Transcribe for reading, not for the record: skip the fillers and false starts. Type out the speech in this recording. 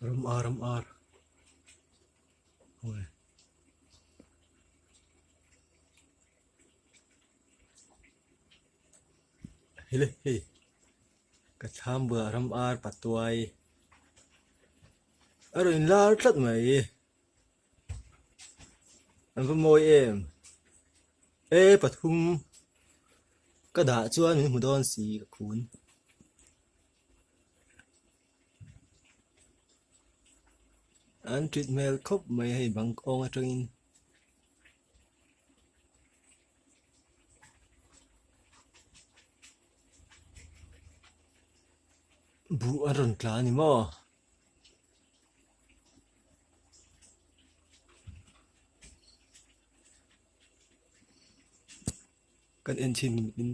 Ram ar ram ar awi. Hele hei ka thlam bulah ram ar patuai a rawn inlar tlat mai an va mawi em e pathum ka dah chuan min hmu dawn si ka khun. An tit hmel khawp mai hei bang kawng atangin. Buh a rawn tla a ni maw? Kan en chhin in.